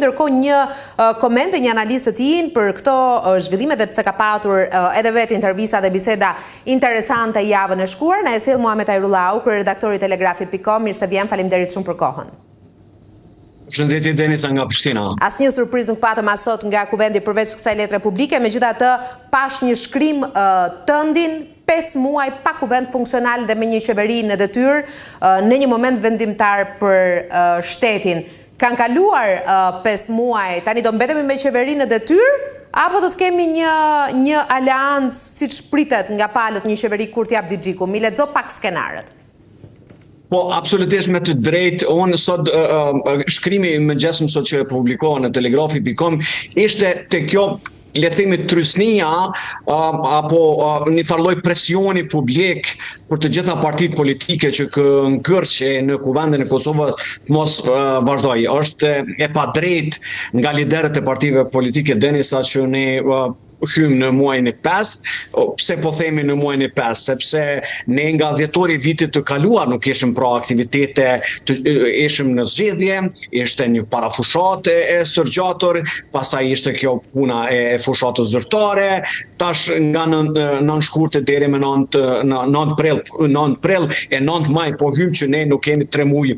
Ndërkohë një koment dhe një analizë të tijin për këto zhvillime dhe pse ka patur edhe vetë intervista dhe biseda interesante javën e shkuar, na e sjell Muhamet Hajrullahu, kryeredaktori i Telegrafi.com. Mirë se vjen, faleminderit shumë për kohën. Përshëndetje Denisa nga Prishtina. Asnjë surprizë nuk patëm as sot nga Kuvendi përveç kësaj letre publike, megjithatë pashë një shkrim tëndin 5 muaj pa kuvend funksional dhe me një qeveri në detyrë në një moment vendimtar për shtetin. Kanë kaluar 5 muaj, tani do mbetemi me qeveri në detyrë apo do të kemi një një aleancë siç pritet nga palët një qeveri Kurti Abdixhiku? M'i lexo pak skenarët. Po, absolutisht me të drejtë, unë sot, shkrimi i mëngjesëm sot që e publikova në telegrafi.com, ishte te kjo le të themi trysnia apo një farë lloj presioni publik për të gjitha partitë politike që ky ngërç në Kuvendin e Kosovës të mos vazhdojë. Është e padrejtë nga liderët e partive politike Denisa që ne hymë në muajin e pestë, pse po themi në muajin e pestë, sepse ne nga dhjetori i vitit të kaluar nuk kishim pra aktivitete, të, ishim në zgjedhje, ishte një parafushatë e stërgjatur, pastaj ishte kjo puna e fushatës zyrtare, tash nga në 9 shkurt e deri më 9 9 prill, 9 prill e 9 maj po hymë që ne nuk kemi 3 muaj,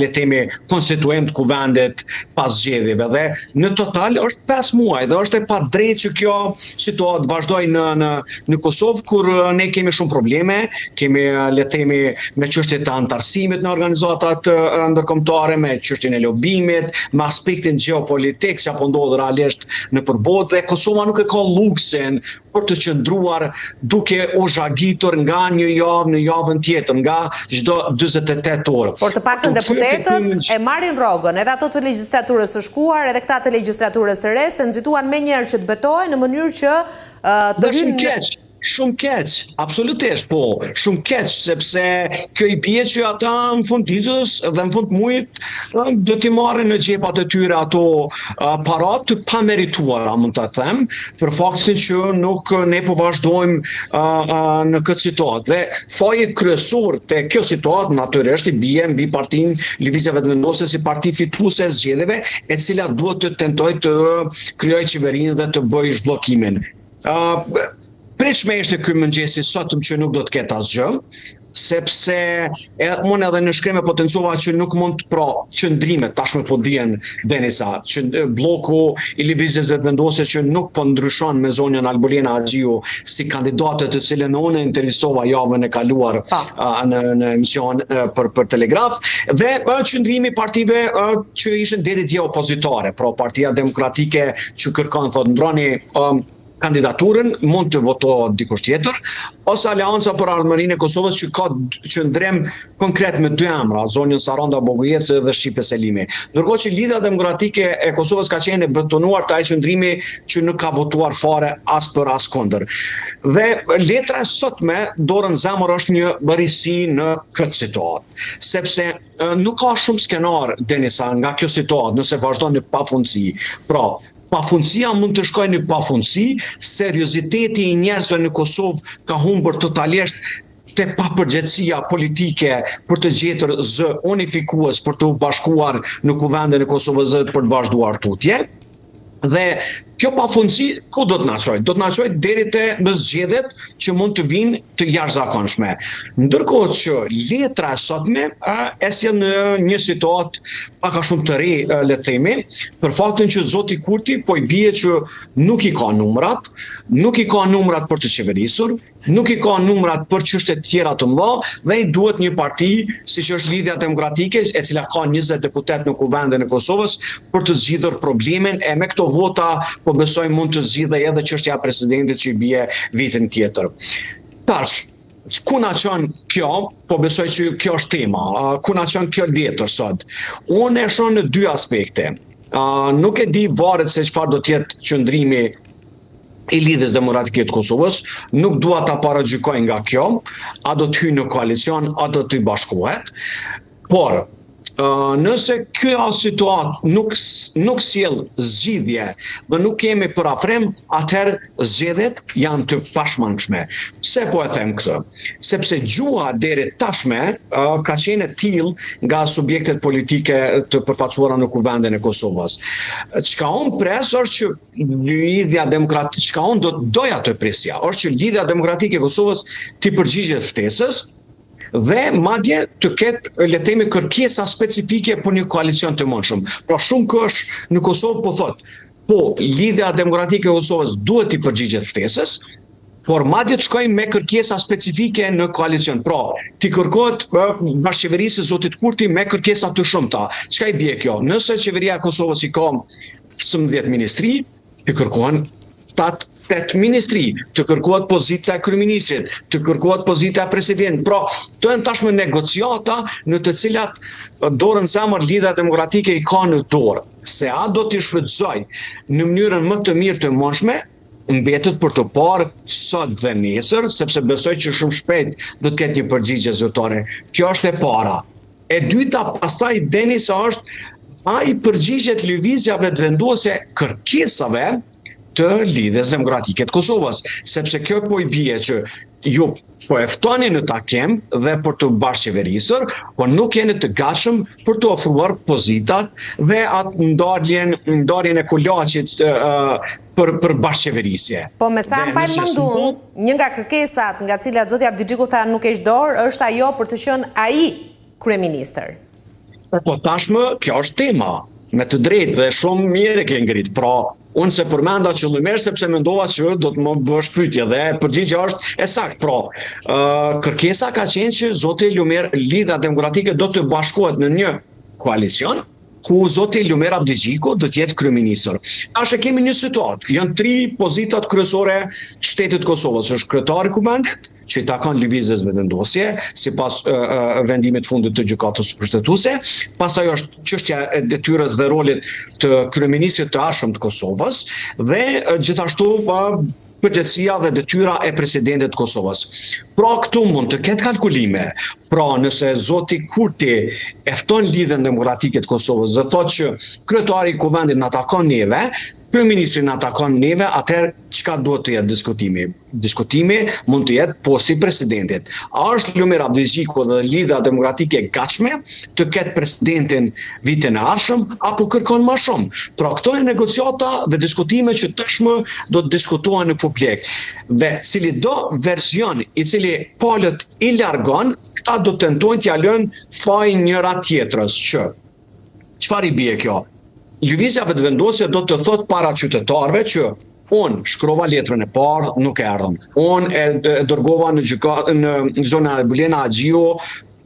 le të themi konstituim të kuvendit pas zgjedhjeve dhe Në total është 5 muaj dhe është e padrejtë që kjo situatë vazhdojë në në në Kosovë kur ne kemi shumë probleme, kemi le të themi me çështje të anëtarësimit në organizatat ndërkombëtare, me çështjen e lobimit, me aspektin gjeopolitik që po ndodh realisht nëpër botë dhe Kosova nuk e ka luksin për të qëndruar duke u zhagitur nga një javë në javën tjetër, nga çdo 48 orë. Por të paktën deputetët e marrin rrogën, edhe ato të legjislaturës së shkuar, edhe këta të legjislaturës së re, se nxituan menjëherë që të betohen në mënyrë që të hyjnë në Shumë keq, absolutisht, po, shumë keq, sepse kjo i bie që ata në fund ditës dhe në fund muajit do t'i marrin në xhepat e tyre ato para të pamerituara, mund ta them, për faktin që nuk ne po vazhdojmë në këtë situatë. Dhe faji kryesor te kjo situatë natyrisht i bie mbi partinë Lëvizja Vetëvendosje si parti fituese e zgjedhjeve, e cila duhet të tentojë të krijojë qeverinë dhe të bëjë zhbllokimin. Pritshme ishte ky mëngjes i sotëm që nuk do të ketë asgjë, sepse e, unë edhe në shkrim e potencova që nuk mund të pra qëndrimet tashmë po dihen Denisa, që blloku i Lëvizjes Vetëvendosje që nuk po ndryshon me zonjën Albulena Haxhiu si kandidate të cilën unë e intervistova javën e kaluar në në emision për për Telegraf dhe qëndrimi i partive që ishin deri dje opozitare, pra Partia Demokratike që kërkon thotë ndroni kandidaturën, mund të votohet dikush tjetër, ose Aleanca për Ardhmërinë e Kosovës që ka qëndrim konkret me dy emra, zonjën Saranda Bogujevci dhe Shqipe Selimi. Ndërkohë që Lidhja Demokratike e Kosovës ka qenë e betonuar te ai qëndrimi që nuk ka votuar fare as për as kundër. Dhe letra e sotme, dorën n'zemër është një risi në këtë situatë, sepse nuk ka shumë skenar Denisa nga kjo situatë nëse vazhdon në pafundësi. Pra, Pafundësia mund të shkojë në pafundësi, serioziteti i njerëzve në Kosovë ka humbur totalisht te papërgjegjësia politike për të gjetur zë unifikues për t'u bashkuar në Kuvendin e Kosovës dhe për të vazhduar tutje. Dhe kjo pafundësi ku do të na çojë? Do të na çojë deri te në zgjedhjet që mund të vijnë të jashtëzakonshme. Ndërkohë që letra e sotme e sjell në një situatë pak a shumë të re, le të themi, për faktin që zoti Kurti po i bie që nuk i ka numrat, nuk i ka numrat për të qeverisur, nuk i ka numrat për çështje të tjera të mëdha dhe i duhet një parti siç është Lidhja Demokratike, e cila ka 20 deputetë në Kuvendin e Kosovës për të zgjidhur problemin e me këto vota po besoj mund të zgjidhej edhe çështja e presidentit që i bie vitin tjetër. Tash, ku na çon kjo? Po besoj që kjo është tema. Ku na çon kjo letër sot? Unë e shoh në dy aspekte. Nuk e di varet se çfarë do të jetë qëndrimi i Lidhjes Demokratike të Kosovës, nuk dua ta paragjykoj nga kjo, a do të hyjë në koalicion, a do t'i bashkohet. Por, Nëse kjo situatë nuk nuk sjell zgjidhje dhe nuk kemi përafrim, atëherë zgjedhjet janë të pashmangshme. Pse po e them këtë? Sepse gjuha deri tashme ka qenë e tillë nga subjektet politike të përfaqësuara në Kuvendin e Kosovës. Çka unë pres është që Lidhja Demokratike, çka unë do të doja të prisja, është që Lidhja Demokratike e Kosovës t'i përgjigjet ftesës, dhe madje të ketë le të themi kërkesa specifike për një koalicion të mundshëm. Pra shumëkush në Kosovë po thotë, po Lidhja Demokratike e Kosovës duhet t'i përgjigjet ftesës, por madje të shkojë me kërkesa specifike në koalicion. Pra, t'i kërkohet bashkëqeverisë së zotit Kurti me kërkesa të shumta. Çka i bie kjo? Nëse qeveria e Kosovës i ka 15 ministri, Të kërkohen 7 8 ministri, të kërkohet pozita e kryeministrit, të kërkohet pozita e presidentit. Pra, këto janë tashmë negociata në të cilat dorën në zemër Lidhja Demokratike i ka në dorë. Se a do t'i shfrytëzojë në mënyrën më të mirë të mundshme, mbetet për të parë sot dhe nesër, sepse besoj që shumë shpejt do të ketë një përgjigje zyrtare. Kjo është e para. E dyta pastaj Denisa është a i përgjigjet Lëvizja Vetëvendosje kërkesave të Lidhjes Demokratike të Kosovës, sepse kjo po i bie që ju po e ftoni në takim dhe për të bashkëqeverisur, por nuk jeni të gatshëm për të ofruar pozitat dhe atë ndarjen, ndarjen e kulaçit për për bashkëqeverisje. Po me sa mbaj mend unë, një nga kërkesat nga të cilat zoti Abdixhiku tha nuk heq dorë është ajo për të qenë ai kryeministër. Po, po tashmë kjo është tema, me të drejtë dhe shumë mirë e ke ngrit. Pra, unë s'e përmenda qëllimisht sepse mendova që do të më bësh pyetje dhe përgjigja është e saktë. Pra, ë kërkesa ka qenë që zoti Lumir Lidhja Demokratike do të bashkohet në një koalicion ku zoti Lumir Abdixhiku do të jetë kryeministër. Tash e kemi një situatë, janë tri pozitat kryesore të shtetit të Kosovës, është kryetari i Kuvendit, që i takon Lëvizjes Vetëvendosje, sipas vendimit të fundit të Gjykatës Kushtetuese, pastaj është çështja e detyrës dhe rolit të kryeministrit të ardhshëm të Kosovës dhe gjithashtu përgjegjësia dhe detyra e presidentit të Kosovës. Pra këtu mund të ketë kalkulime. Pra nëse zoti Kurti e fton Lidhjen Demokratike të Kosovës dhe thotë që kryetari i Kuvendit na takon neve, kryeministri na takon neve, atëherë çka duhet të jetë diskutimi? Diskutimi mund të jetë posti i presidentit. A është Lumir Abdixhiku dhe Lidhja Demokratike e gatshme të ketë presidentin vitin e ardhshëm apo kërkon më shumë? Pra këto janë negociata dhe diskutime që tashmë do të diskutohen në publik. Dhe cilido version i cili palët i largon, këta do të tentojnë t'ia lënë fajin njëra tjetrës që Çfarë i bie kjo? Lëvizja Vetëvendosje do të thotë para qytetarëve që unë shkrova letrën e parë, nuk erdhën. Unë e, e dërgova në gjykatë në zonjën Albulena Haxhiu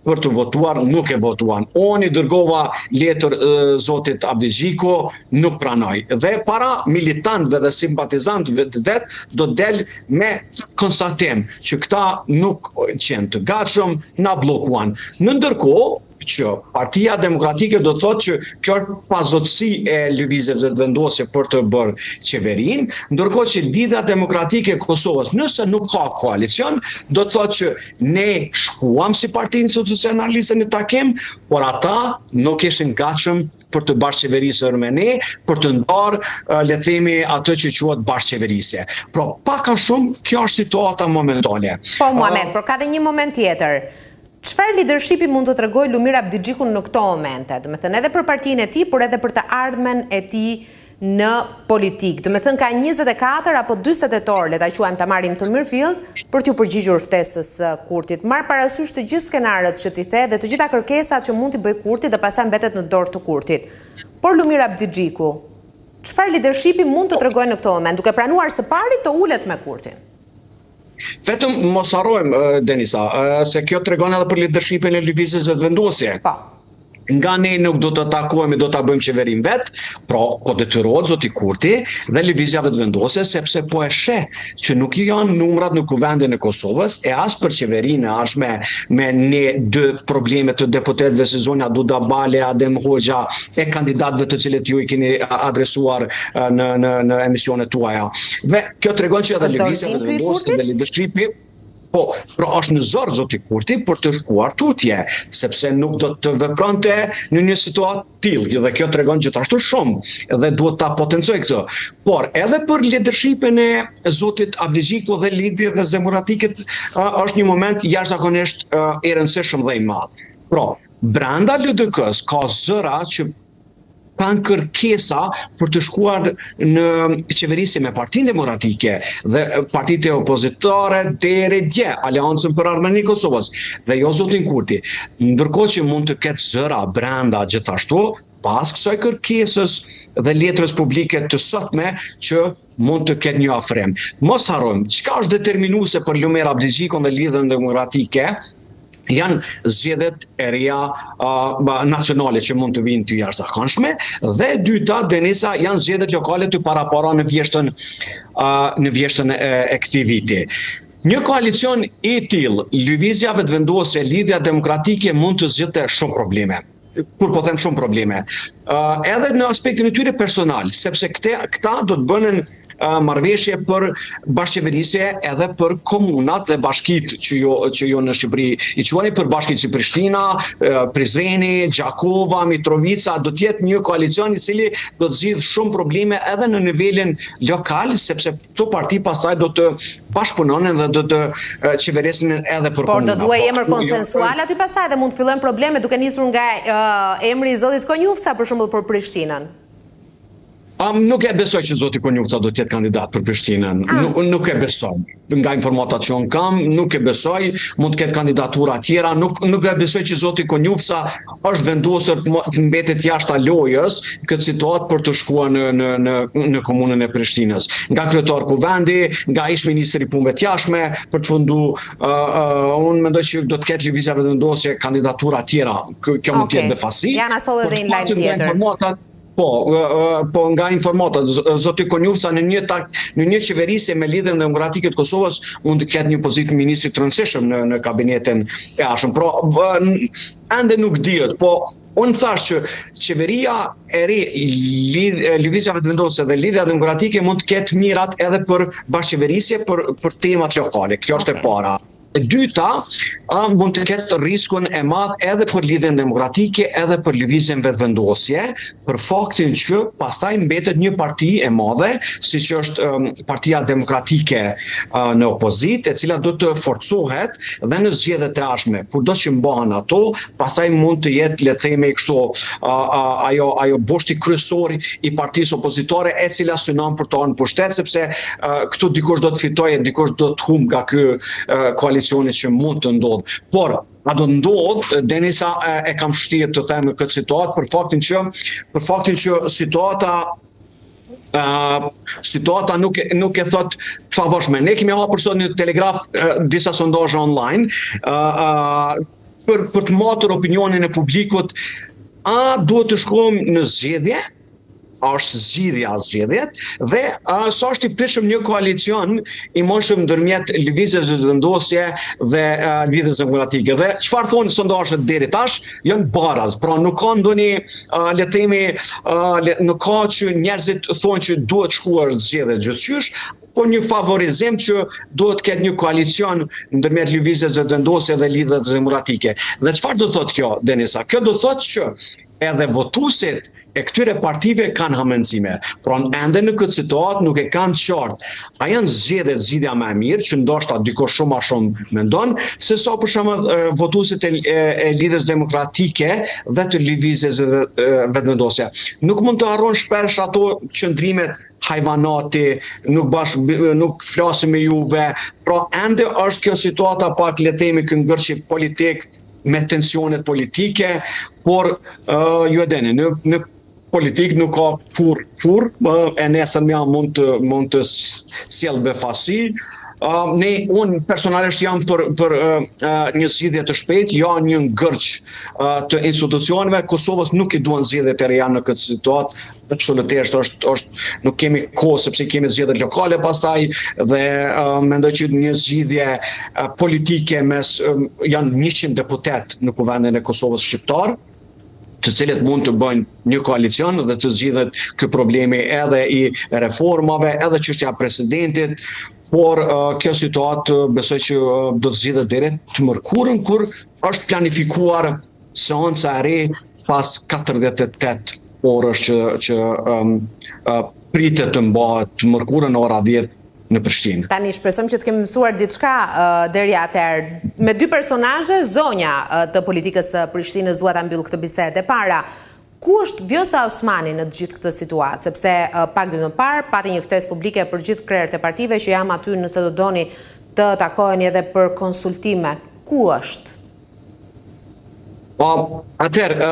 për të votuar, nuk e votuan. Unë i dërgova letër e, zotit Abdixhiku, nuk pranoi. Dhe para militantëve dhe simpatizantëve të vet do të del me konstatim që këta nuk qenë të gatshëm, na bllokuan. Në ndërkohë, që Partia Demokratike do të thotë që kjo është pazotësi e Lëvizjes Vetëvendosje për të bërë qeverinë, ndërkohë që Lidhja Demokratike e Kosovës, nëse nuk ka koalicion, do të thotë që ne shkuam si parti institucionaliste në takim, por ata nuk ishin gatshëm për të bashkëqeverisur me ne, për të ndarë, le të themi, atë që quhet bashkëqeverisje. Pra, pak a shumë, kjo është situata momentale. Po, Muhamet, por ka dhe një moment tjetër. Çfarë lidershipi mund të tregojë Lumir Abdixhiku në këto momente? Domethënë edhe për partinë e tij, por edhe për të ardhmen e tij në politikë. Domethënë ka 24 apo 48 orë, le ta quajmë ta marrim të mirëfilltë, për t'iu përgjigjur ftesës së Kurtit. Marrë parasysh të gjithë skenarët që ti the dhe të gjitha kërkesat që mund t'i bëjë Kurti dhe pastaj mbetet në dorë të Kurtit. Por Lumir Abdixhiku, çfarë lidershipi mund të tregojë në këtë moment, duke pranuar së pari të ulet me Kurtin? Vetëm mos harrojmë, Denisa, se kjo tregon edhe për leadershipin e Lëvizjes Vetëvendosje. Po. Nga ne nuk do të takohemi, do ta bëjmë qeverinë vetë, pra po detyrohet zoti Kurti dhe Lëvizja Vetëvendosje sepse po e sheh që nuk janë numrat në Kuvendin e Kosovës e as për qeverinë e ardhshme me një dy probleme të deputetëve si zonja Duda Bale, Adem Hoxha e kandidatëve të cilët ju i keni adresuar në në në emisionet tuaja. Dhe Kjo tregon që edhe Lëvizja Vetëvendosje dhe leadershipi. Po, pra është në zor zoti Kurti për të shkuar tutje, sepse nuk do të vepronte në një situatë të tillë dhe kjo tregon gjithashtu shumë dhe duhet ta potencoj këtë. Por edhe për leadershipin e zotit Abdixhiku dhe Lidhjes Demokratike është një moment jashtëzakonisht i rëndësishëm dhe i madh. Pra, brenda LDK-së ka zëra që kanë kërkesa për të shkuar në qeverisje me Partinë Demokratike dhe partitë opozitare deri dje, Aleancën për Ardhmërinë e Kosovës dhe jo zotin Kurti. Ndërkohë që mund të ketë zëra brenda gjithashtu pas kësaj kërkesës dhe letrës publike të sotme që mund të ketë një afrim. Mos harrojmë, çka është determinuese për Lumir Abdixhikun dhe Lidhjen Demokratike, janë zgjedhjet e reja uh, nacionale që mund të vijnë të jashtëzakonshme dhe e dyta Denisa janë zgjedhjet lokale të parapara në vjeshtën uh, në vjeshtën e, e këtij viti. Një koalicion i tillë, Lëvizja Vetëvendosje, Lidhja Demokratike mund të zgjidhte shumë probleme kur po them shumë probleme. Uh, edhe në aspektin e tyre personal, sepse këte, këta do të bënin marrëveshje për bashkëqeverisje edhe për komunat dhe bashkitë që jo që jo në Shqipëri i quani për bashkitë si Prishtina, Prizreni, Gjakova, Mitrovica, do të jetë një koalicion i cili do të zgjidhë shumë probleme edhe në nivelin lokal, sepse këto parti pastaj do të bashkëpunonin dhe do të qeverisnin edhe për komunat. Por do duhej po, emër konsensual aty pastaj dhe mund të fillojnë probleme duke nisur nga emri i zotit Konjufca për shembull për Prishtinën. Um, nuk e besoj që zoti Konjufca do të jetë kandidat për Prishtinën. Ah. Nuk, nuk e besoj. Nga informatat që unë kam, nuk e besoj. Mund të ketë kandidatura tjera. Nuk, nuk e besoj që zoti Konjufca është vendosur të mbetet jashtë lojës këtë situatë për të shkuar në në në në komunën e Prishtinës. Nga kryetar kuvendi, nga ish ministri i punëve të jashtme, për të fundu, uh, uh, unë mendoj që do të ketë lëvizja Vetëvendosje kandidatura tjera. Kjo, kjo mund të jetë befasi. Ja na solle dhe një lajm tjetër. Informatat, Po, po nga informatat, zoti Konjufca në një tak, në një qeverisje me Lidhjen Demokratike të Kosovës mund të ketë një pozitë ministri të rëndësishëm në në kabinetin e ardhshëm. Pra, ende nuk dihet, po unë thash që qeveria e re, Lëvizja Vetëvendosje dhe Lidhja Demokratike mund të ketë mirat edhe për bashkëqeverisje për për temat lokale. Kjo është okay. e para. E dyta, a, mund të ketë riskun e madh edhe për Lidhjen Demokratike, edhe për Lëvizjen Vetëvendosje, për faktin që pastaj mbetet një parti e madhe, siç është um, Partia Demokratike uh, në opozitë, e cila do të forcohet dhe në zgjedhjet e ardhshme, kurdo që mbahen ato, pastaj mund të jetë, le të themi kështu, uh, uh, ajo ajo boshti kryesor i partisë opozitare e cila synon për të ardhur në pushtet, sepse këtu dikush do të fitojë, dikush do të humbë nga ky koalicioni që mund të ndodhë. Por, a do të ndodhë, Denisa e, e kam vështirë të them në këtë situatë, për faktin që, për faktin që situata Uh, situata nuk nuk e thot të favorshme. Ne kemi hapur sot në Telegraf uh, disa sondazhe online uh, uh, për për të matur opinionin e publikut a duhet të shkojmë në zgjedhje a është zgjidhja zgjedhjet dhe a, sa është i pritshëm një koalicion i mundshëm ndërmjet Lëvizjes Vetëvendosje dhe a, Lidhjes Demokratike. Dhe çfarë thonë sondazhet deri tash janë baraz, pra nuk ka ndonjë le të themi le, nuk ka që njerëzit thonë që duhet shkuar zgjedhjet gjithqysh, por një favorizim që duhet të ketë një koalicion ndërmjet Lëvizjes Vetëvendosje dhe Lidhjes Demokratike. Dhe çfarë do të thotë kjo, Denisa? Kjo do të thotë që edhe votuesit e këtyre partive kanë hamendësime. Pra ende në këtë situatë nuk e kanë qartë. A janë zgjedhjet zgjidhja më e mirë, që ndoshta dikush shumë ma shumë mendon, se sa për shembull votuesit e, e, e Lidhjes Demokratike dhe të Lëvizjes Vetëvendosje. Nuk mund të harron shpesh ato qëndrimet hajvanati, nuk bash nuk flasim me juve. Pra ende është kjo situata pak le të themi ky ngërçi politik me tensionet politike, por uh, ju e dini, në në politikë nuk ka kurr kurr, e nesërmja mund të mund të sjell befasi. Uh, ne unë personalisht jam për për uh, një zgjidhje të shpejtë, jo një ngërç uh, të institucioneve. Kosovës nuk i duhen zgjedhjet e reja në këtë situatë, Absolutisht është është nuk kemi kohë sepse kemi zgjedhjet lokale pastaj dhe uh, mendoj që një zgjidhje uh, politike mes um, janë 100 deputetë në Kuvendin e Kosovës shqiptar të cilët mund të bëjnë një koalicion dhe të zgjidhet ky problemi edhe i reformave, edhe çështja e presidentit. Por kjo situatë besoj që do të zgjidhet deri të mërkurën kur është planifikuar seanca e re pas 48 orësh që që um, uh, pritet të mbahet të mërkurën në ora 10 në Prishtinë. Tani shpresojmë që të kemi mësuar diçka uh, deri atëherë. Me dy personazhe zonja uh, të politikës së Prishtinës dua ta mbyll këtë bisedë. E para, Ku është Vjosa Osmani në të gjithë këtë situatë? Sepse pak ditë më parë pati një ftesë publike për gjithë krerët e partive që jam aty nëse do doni të takoheni edhe për konsultime. Ku është? Po, atëherë,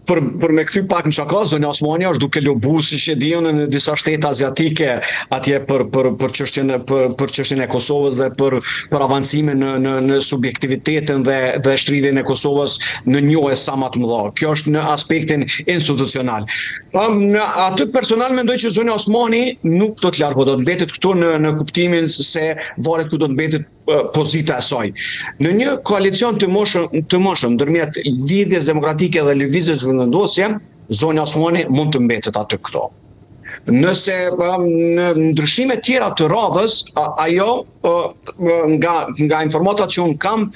për për me kthy pak në shaka, zonja Osmani është duke lobu siç e di unë në disa shtete aziatike atje për për për çështjen për për çështjen e Kosovës dhe për për avancimin në në në subjektivitetin dhe dhe shtrirjen e Kosovës në njohje sa më të mëdha. Kjo është në aspektin institucional. Pa në atë personal mendoj që zonja Osmani nuk do të largohet, do të mbetet këtu në në kuptimin se varet ku do të mbetet pozita e saj. Në një koalicion të mundshëm të mundshëm ndërmjet Lidhjes Demokratike dhe Lëvizjes Vetëvendosje, zonja Osmani mund të mbetet aty këtu. Nëse në ndryshime tjera të radhës, ajo nga nga informatat që unë kam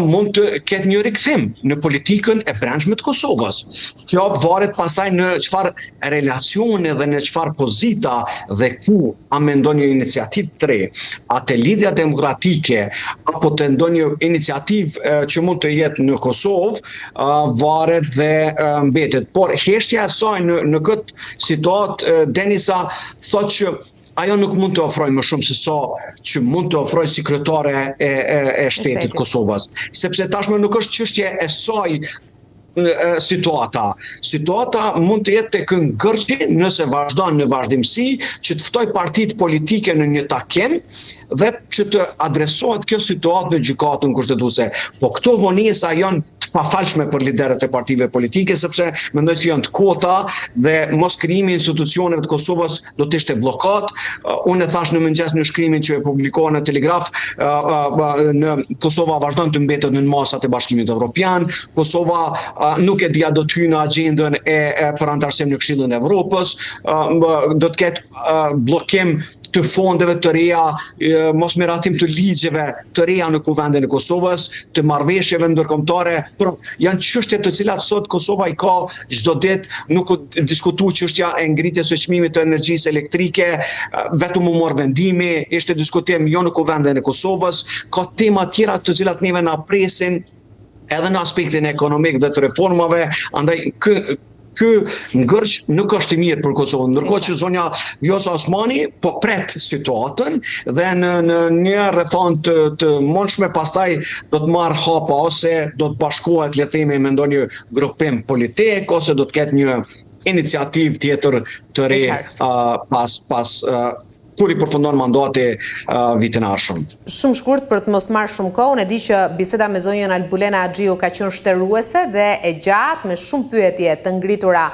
mund të ketë një rikthim në politikën e brendshme të Kosovës. Kjo varet pastaj në çfarë relacione dhe në çfarë pozita dhe ku a me ndonjë iniciativë të re, a te Lidhja Demokratike apo te ndonjë iniciativë që mund të jetë në Kosovë, varet dhe mbetet. Por heshtja e saj në në këtë situatë Denisa thotë që ajo nuk mund të ofrojë më shumë se sa që mund të ofrojë si kryetare e, e, e shtetit të Kosovës. Sepse tashmë nuk është çështje e saj situata. Situata mund të jetë tek ngërçi nëse vazhdon në vazhdimësi që të ftojë partitë politike në një takim dhe që të adresohet kjo situatë në gjykatën kushtetuese. Po këto vonesa janë të pafalshme për liderët e partive politike, sepse mendoj që janë të kota dhe moskrijimi i institucioneve të Kosovës do të ishte bllokadë. Unë e thashë në mëngjes në shkrimin që e publikova në Telegraf, në Kosova vazhdon të mbetet nën masat e Bashkimit Evropian, Kosova nuk e di a do të hyjë në agjendën e, e për anëtarësim në Këshillin e Evropës, do të ketë bllokim të fondeve të reja, mosmiratim të ligjeve të reja në Kuvendin e Kosovës, të marrëveshjeve ndërkombëtare, por janë çështje të cilat sot Kosova i ka çdo ditë, nuk u diskutu çështja e ngritjes së çmimit të energjisë elektrike, vetëm u mor vendimi, ishte diskutim jo në Kuvendin e Kosovës, ka tema tjera të cilat neve na presin edhe në aspektin ekonomik dhe të reformave, andaj ky ky ngërç nuk është i mirë për Kosovën. Ndërkohë që zonja Vjosa Osmani po pret situatën dhe në në një rrethanë të të mundshme pastaj do të marrë hapa ose do të bashkohet le të themi me ndonjë grupim politik ose do të ketë një iniciativë tjetër të re uh, pas pas uh, kur i përfundon mandati uh, vitin e ardhshëm. Shumë shkurt për të mos marrë shumë kohë, unë e di që biseda me zonjën Albulena Haxhiu ka qenë shteruese dhe e gjatë me shumë pyetje të ngritura.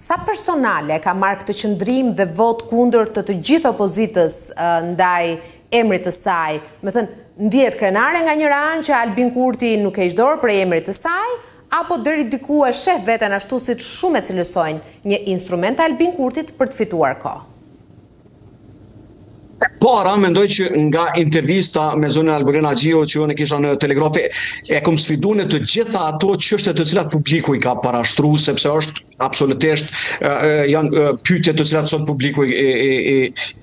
Sa personale ka marrë këtë qëndrim dhe votë kundër të të gjithë opozitës uh, ndaj emrit të saj? Domethënë, ndihet krenare nga njëra anë që Albin Kurti nuk heq dorë prej emrit të saj, apo deri diku e sheh veten ashtu siç shumë e cilësojnë, një instrument të Albin Kurtit për të fituar kohë? E para, mendoj që nga intervista me zonjën Albulena Haxhiu që unë kisha në Telegraf, e kom sfidu në të gjitha ato çështje të cilat publiku i ka parashtru, sepse është absolutisht janë pyetje të cilat sot publiku i, i, i,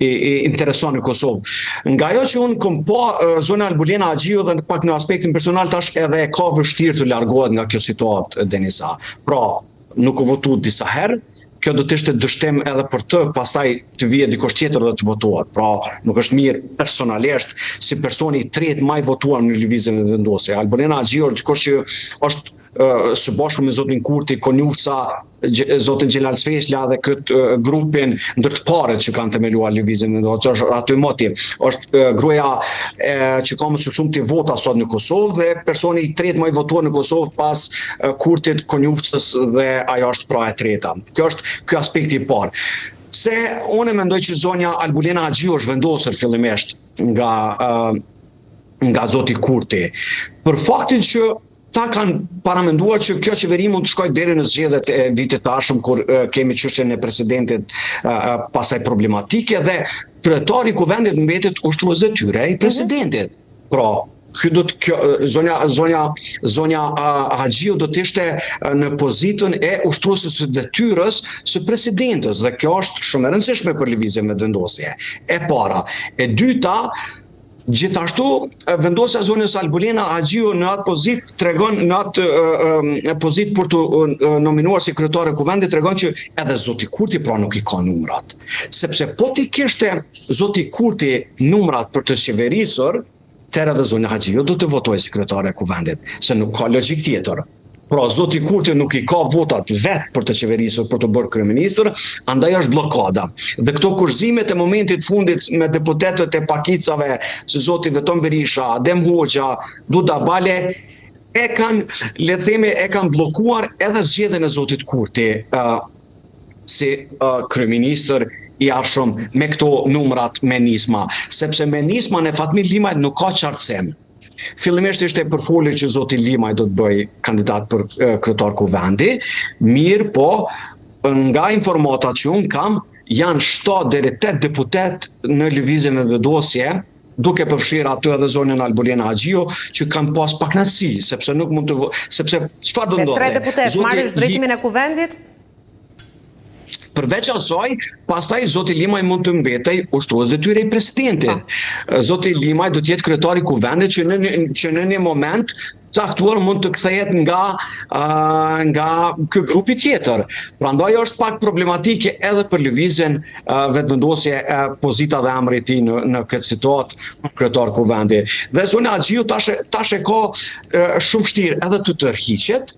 i, i intereson në Kosovë. Nga ajo që unë kom pa zonja Albulena Haxhiu dhe pak në aspektin personal tash edhe e ka vështirë të largohet nga kjo situatë, Denisa. Pra, nuk u votu disa herë, kjo do të ishte dështim edhe për të, pastaj të vije dikush tjetër dhe të votohet. Pra, nuk është mirë personalisht si personi i tretë ma i votuar në Lëvizjen Vetëvendosje. Albulena Haxhiu është dikush që është së bashku me zotin Kurti, Konjufca, zotin Xhelal Sveçla dhe këtë grupin ndër të parët që kanë themeluar Lëvizjen Vetëvendosje, është aty moti. Është gruaja e, që ka më së shumti vota sot në Kosovë dhe personi i tretë më i votuar në Kosovë pas Kurtit, Konjufcës dhe ajo është pra e treta. Kjo është ky aspekti i parë. Se unë mendoj që zonja Albulena Haxhiu është vendosur fillimisht nga nga zoti Kurti. Për faktin që Ata kanë paramenduar që kjo qeveri mund të shkojë deri në zgjedhjet e vitit të ardhshëm kur kemi çështjen e presidentit pastaj problematike dhe kryetari i kuvendit mbetet ushtrues detyre i mhm. presidentit. Pra, ky do të kjo zonja zonja zonja Haxhiu do të ishte në pozitën e ushtrueses së detyrës së presidentes dhe kjo është shumë e rëndësishme për lëvizjen Vetëvendosje. E para, e dyta, Gjithashtu, vendosja e zonjës Albulena Haxhiu në atë pozitë tregon në atë pozitë për t'u nominuar si kryetare e Kuvendit tregon që edhe zoti Kurti pra nuk i ka numrat. Sepse po t'i kishte zoti Kurti numrat për të qeverisur, atëherë edhe zonja Haxhiu do të votohej si kryetare e Kuvendit, se nuk ka logjikë tjetër. Pra, zoti Kurti nuk i ka votat vetë për të qeverisur, për t'u bërë kryeministër, andaj është bllokada. Dhe këto kushtëzimet e momentit fundit me deputetët e pakicave, si zoti Veton Berisha, Adem Hoxha, Duda Bale, e kanë, le të themi, e kanë bllokuar edhe zgjedhjen e zotit Kurti uh, si uh, kryeministër i ardhshëm me këto numrat me Nisma, sepse me Nismën e Fatmir Limajt nuk ka qartësim. Fillimisht ishte përfolur që zoti Limaj do të bëhej kandidat për kryetar kuvendi, mirëpo nga informatat që unë kam, janë 7 deri 8 deputetë në lëvizjen Vetëvendosje, duke përfshirë aty edhe zonjën Albulena Haxhiu, që kanë pas pakënaqësi, sepse nuk mund të sepse çfarë do ndodhte? Me tre deputetë marrësh drejtimin e kuvendit? Përveç asaj, pastaj zoti Limaj mund të mbetej ushtrues detyre i presidentit. Po. Zoti Limaj do të jetë kryetar i kuvendit që në që në një moment caktuar mund të kthehet nga uh, nga ky grupi tjetër. Prandaj është pak problematike edhe për lëvizjen uh, Vetëvendosje uh, pozita dhe emri i tij në në këtë situatë për kryetar kuvendi. Dhe zonja Haxhiu tash tash e ka uh, shumë vështirë edhe të tërhiqet,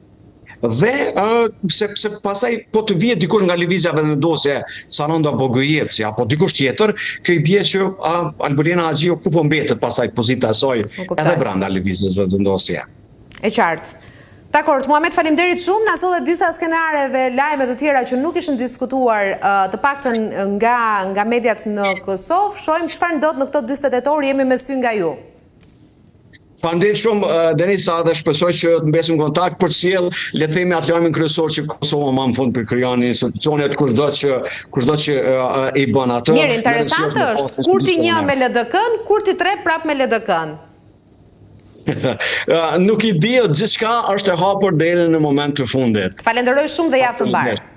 Dhe uh, sepse pastaj po të vije dikush nga lëvizja Vetëvendosje, Saranda Bogujevci apo dikush tjetër, kjo i bie që uh, Albulena Haxhiu ku po mbetet pastaj pozita e saj edhe brenda lëvizjes Vetëvendosje. E qartë. Dakord, Muhamet, faleminderit shumë. Na solle disa skenare dhe lajme të tjera që nuk ishin diskutuar të paktën nga nga mediat në Kosovë. Shohim çfarë ndodh në këto 48 orë, jemi me sy nga ju. Faleminderit shumë Denisa dhe shpresoj që të mbesim në kontakt për të sjellë le të themi atë lajmin kryesor që Kosova më në fund po krijon institucionet kushdo që kushdo që i bën atë. Mirë, interesante është. Kurti një me LDK-n, Kurti 3 prap me LDK-n. Nuk i dihet, gjithçka është e hapur deri në moment të fundit. Falenderoj shumë dhe javë të mbarë.